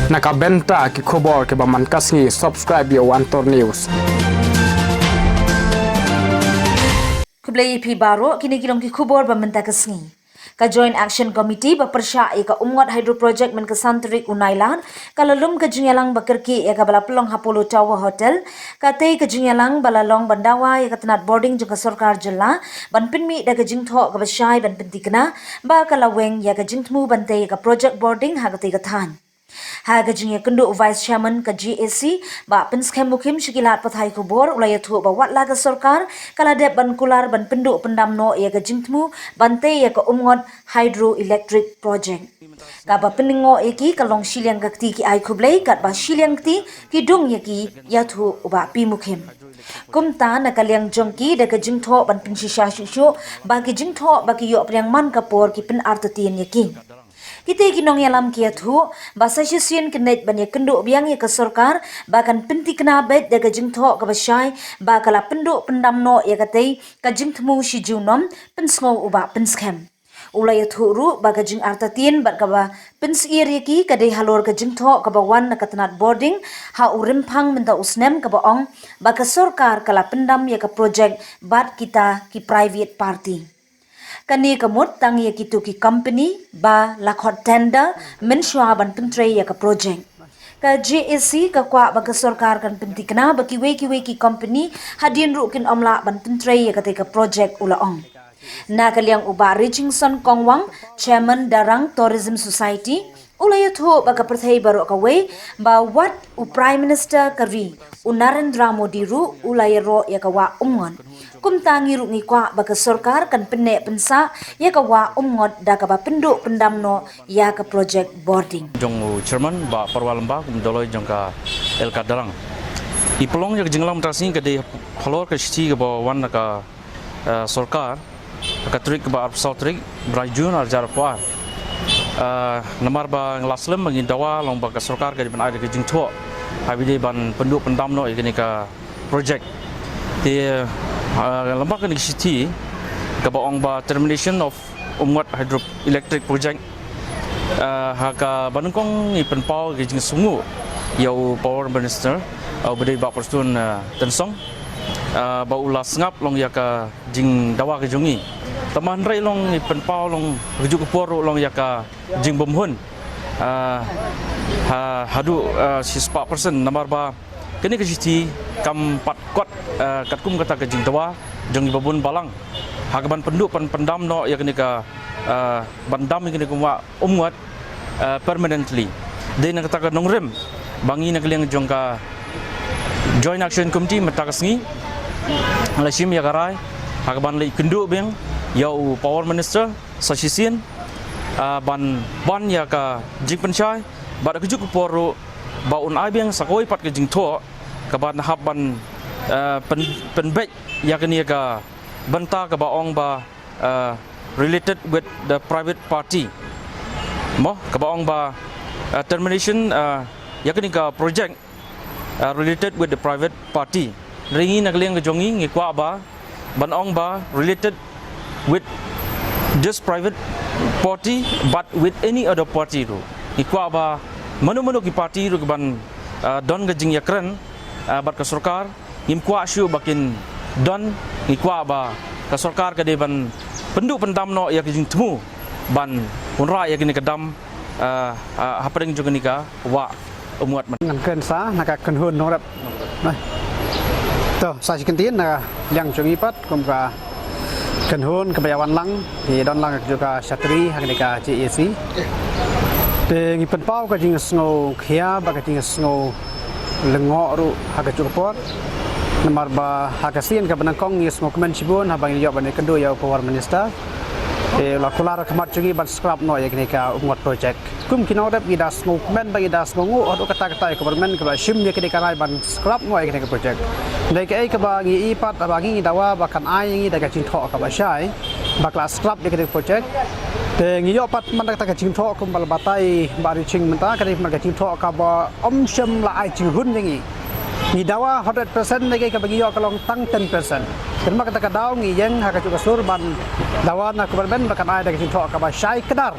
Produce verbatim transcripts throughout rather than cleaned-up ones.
Na ka bynta ki khubor kiba man ka sngi, subscribe ïa u Antor News. Khublei ïa phi baroh, kine ki long ki khubor ba mynta ka sngi. Ka Joint Action Committee ba pyrshah ïa ka Umngot Hydro Project mynta ka san tarik u Nailar, ka la lum ka jingïalang ba kyrkieh ïa kaba la pynlong ha Polo Tower Hotel. Katei ka jingïalang ba la long ban dawa ïa ka tnat bording jong ka sorkar jylla ban pynmih da ka jingthoh kaba shai ban pynthikna ba ka la weng ïa ka jingthmu ban tei ïa ka project bording ha katei ka thaiñ. Ha ka jingïakynduh u Vice Chairman ka G A C, Bah Pynskhem Mukhim, sha ki lad pathai khubor, u la ïathuh ba wat la ka sorkar ka la dep ban kular ban pynduh pyndam noh ïa ka jingthmu ban tei ïa ka Umngot Hydroelectric Project. Kaba pynlyngngoh ïa ki ka long shiliang ka kti ki ai khublei, katba shiliang kti ki dung ïa ki, ïathuh u Bah P Mukhim. Kumta na ka liang jong ki, da ka jingthoh ban pynshisha shuh shuh ba ki jingthoh ba ki ïoh pdiang man ka por ki pynartatien ïa ki. Kitei ki nongïalam ki ïathuh ba sa shisien ki ngeit ban ïakynduh biang ïa ka sorkar ba kan pynthikna beit da ka jingthoh kaba shai ba ka la pynduh pyndam noh ïa katei ka jingthmu shi junom, pynsngew u Bah Pynskhem. U la ïathuh ruh ba ka jingartatien bad kaba pynsyier ïa ki ka dei halor ka jingthoh kaba wan na ka tnat bording ha u Rymphang mynta u snem, kaba ong ba ka sorkar ka la pyndam ïa ka project bad kita ki private party. Kane ka mut tang ïa kito ki company ba la khot tender mynshuwa ban pyntrei ïa ka project. Ka G A C ka kwah ba ka sorkar kan pynthikna ba kiwei kiwei ki company hadien ruh kin ym lah ban pyntrei ïa katei ka project, u la ong. Na ka liang u Bah Rijingson Kongwang, Chairman Darrang Tourism Society, u la ïathuh ba ka pyrthei baroh kawei ba wat u Prime Minister ka ri, u Narendra Modi ruh u la ïaroh ïa ka wah Umngot. Kumta ngi ruh ngi kwah ba ka sorkar kan pynneh pynsah ïa ka wah Umngot da kaba pynduh pyndam noh ïa ka project bording. Jong u Chairman Bah Parwal Lamba kum u Doloi jong ka Elaka Darrang. I pynlong ïa ka jingïalang mynta ka sngi ka dei halor ka shithi kaba wan na ka, eh, sorkar ha ka tarik kaba arphew saw tarik bnai Jun arhajar arphew ar. Eh, namar ba nga la slem ba ngi dawa long ba ka sorkar ka dei ban ai da ka jingthoh ha ba dei ban pynduh pyndam noh ïa kane ka project. Te, eh, lyngba kane ka shithi kaba ong ba termination of Umngot Hydroelectric Project, eh, ha kaba nyngkong ngi pynpaw ka jingsngewnguh ïa u Power Minister, eh, u ba dei Bah Prestone, eh, Tynsong, eh, ba u la sngap long ïa ka jingdawa ka jong ngi. Tangba hynrei long ngi pynpaw long ka juh ka por ruh long ïa ka jingbymhun, ah, ha, haduh, ah, shispah percent, namar ba kane ka shithi kam pat kot, ah, katkum kata ka jingdawa jong ngi ba bun balang ha kaban pynduh pyn-, pyndam noh ïa kane ka, ah, ban dam ïa kane ka wah Umngot, ah, permanently. Dei na kata ka nongrim ba ngi na ka liang jong ka Joint Action Committee mynta ka sngi la shim ïa ka rai ha kaban leit kynduh biang ïa u Power Minister sa shisien, ah, ban, ban ïa ka jingpynshai bad ka juh ka por ruh ba un ai biang sa kawei pat ka jingthoh kaban hap ban, ah, pyn-, pynbeit ïa kane ka bynta kaba ong ba, ah, related with the private party. Mo, kaba ong ba, ah, termination, ah, ïa kane ka project, uh, related with the private party. Hynrei ngi na ka liang ka jong ngi ngi kwah ba ban ong ba related with this private party, but with any other party ruh. Ngi kwah ba mano mano ki party ruh ki ban, uh, don ka jingïakren, uh, bad ka sorkar, ngim kwah shuh ba kin don, ngi kwah ba ka sorkar ka dei ban pynduh pyndam noh ïa ka jingthmu ban wanrah ïa kane ka dam, ah, ah, hapdeng jong kane ka wah Umngot. Ngan kren sa na ka kynhun nongrep. Nah. To, sa shi kyntien na ka liang jong ngi pat kum ka kynhun kaba ïa wan lang, ki don lang ka juh ka shatri ha kane ka J A C. Te ngi pynpaw ka jingsngew khia bad ka jingsngew lyngngoh ruh ha ka juh ka por. Namar ba ha ka sien kaba nyngkong ngi sngewkmen shibun haba ngi ïoh ban ïakynduh ïa u Power Minister. Te u la kular ha khmat jong ngi ban scrap noh ïa kane ka Umngot project. Kum ki nongrep ngi da sngewkmen bad ngi da sngewnguh haduh katta katta ïa ka government kaba shim ïa kane ka rai ban scrap noh ïa kane ka project. Dei kaei kaba ngi i pat haba ngi ngi dawa ba kan ai ïa ngi da ka jingthoh kaba shai ba ka la scrap ïa kane ka project. Te ngi ïoh pat man da kata ka jingthoh kumba la batai Bah Riching mynta, ka dei man ka jingthoh kaba ym shym la ai jinghun ïa ngi. Ngi dawa hundred percent, dei kaei kaba ngi ïoh ka long tang ten percent. Te namar kata ka daw ngi ïeng ha ka juh ka sur ban dawa na ka government ba kan ai da ka jingthoh kaba shai kdar.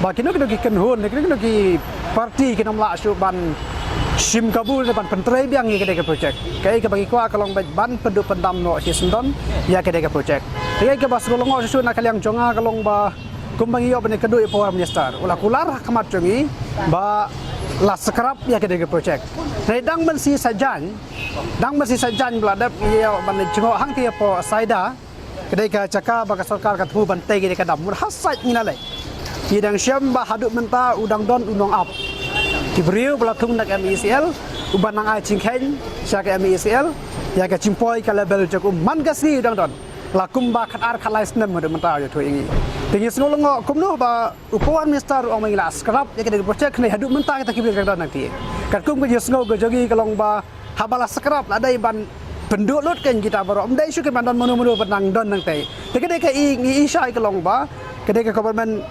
ba kino kino ki kynhun, kino kino ki party kin ym lah shuh ban shim kabu ne ban pyntrei biang ïa ka dei ka project. Kaei kaba ngi kwah ka long ba ban pynduh pyndam noh hi syndon ïa ka dei ka project. Kaei kaba sngewlyngngoh shuh na ka liang jong nga ka long ba kumba ngi ïoh ban ïakynduh ïa u Power Minister, u la kular ha khmat jong ngi ba la scrap ïa ka dei ka project. Hynrei dang ban shi sajan, dang ban shi sajan ba la dep ïa ban jngoh hangtei hapoh Saida, ka dei ka jaka ba ka sorkar ka thmu ban tei ka dei ka dam. Mut ha sait ngi na lei, ngi dang shem ba haduh mynta u dang don u nongap. Ki briew ba la thung na ka M E C L, u ban nang ai jingkheiñ sha ka M E C L ïa ka jingpoi ka level jong u man ka sngi u dang don. La kumba khatar khatlai snem haduh mynta u ïathuh ïa ngi. Te ngi sngewlyngngoh kumno ba u Power Minister u ong ba ngi la scrap ïa ka dei ka project, hynrei haduh mynta kita ki briew ki dang don hangtei. Katkum ka jingsngew ka jong ngi ka long ba haba la scrap la dei ban pynduh lut kein kita baroh, ym dei shuh kein ban don mano mano ban nang don hangtei. Te ka dei kaei ngi i shai ka long ba ka dei ka government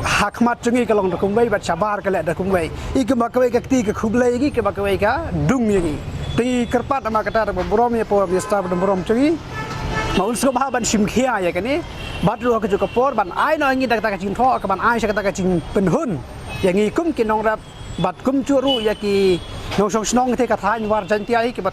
ha khmat jong ngi ka long da kumwei bad shabar ka leh da kumwei. I kumba kawei ka kti ka khublei ïa ngi, kumba kawei ka dung ïa ngi. Te ngi kyrpad namar kata da burom ïa u Power Minister ba don burom jong ngi, ma un sngewbha ban shim khia ïa kane bad ruh ha kajuh ka por ban ai noh ïa ngi da kata ka jingthoh ka ban ai sha kata ka jingpynhun ïa ngi kum ki nongrep bad kumjuh ruh ïa ki nongshong shnong te ka thaiñ War Jaiñtia hi kiba